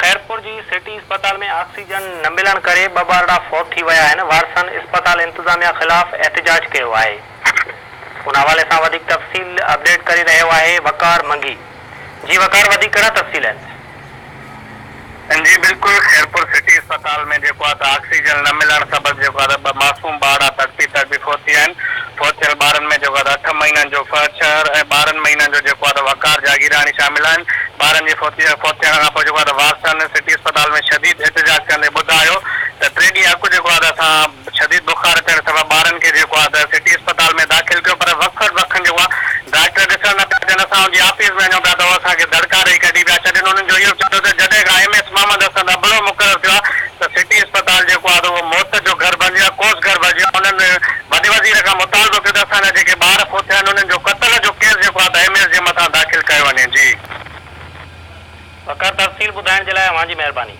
خيرپور جي سٽي اسپتال ۾ آڪسيجن نه ملڻ ڪري ٻه ٻارڙا فوت ٿي ويا آهن، وارثن اسپتال انتظاميا خلاف احتجاج ڪيو آهي. ان حوالي سان وڌيڪ تفصيل اپڊيٽ ڪري رهيو آهي وقار منگي. جي وقار وڌيڪ ڪهڙا تفصيل آهن؟ جي بلڪل خيرپور سٽي اسپتال ۾ جيڪو آهي ته آڪسيجن نه ملڻ سبب جيڪو آهي ته ٻه معصوم ٻارڙا تڙپي تڙپي فوت ٿي ويا آهن فوت ٿيل ٻارن ۾ جيڪو آهي ته اٺ مهينن جو فهد شهر ۽ 12 مهينن جو جيڪو آهي ته وقار جاگيراڻي شامل آهن ٻارن جي فوت فوت ٿيڻ کان پوء جيڪو آهي ته وارثن سٽي اسپتال ۾ شديد احتجاج ڪندي ٻڌايو ته ٽي ڏينهن اڳ جيڪو آهي ته اسان شديد بخار اچڻ سبب ٻارن کي جيڪو آهي ته سٽي اسپتال ۾ داخل ڪيو پر وقفن وقفن جيڪو آهي ڊاڪٽر ڏسڻ نه پيا اچن اسان ان جي آفيس ۾ وڃون پيا ته هو اسان کي دڙڪا ڏئي ڪڍي پيا ڇڏين انهن جو اهو به چوڻ هو ته جڏهن کان ايم ايس محمد حسن ابڙو مقرر ٿيو آهي ته سٽي اسپتال جيڪو آهي ته اهو موت جو گهر بڻجي ويو آهي ڪوس گهر بڻجي ويو آهي انهن وڏي وزير کان مطالبو ڪيو ته اسان جا جيڪي ٻار فوت ٿيا آهن انهن جو قتل جو ڪيس جيڪو آهي ته ايم ايس جي مٿان داخل ڪيو وڃي جي. وقار تفصيل ٻڌائڻ جي لاء اوهان جي مهرباني.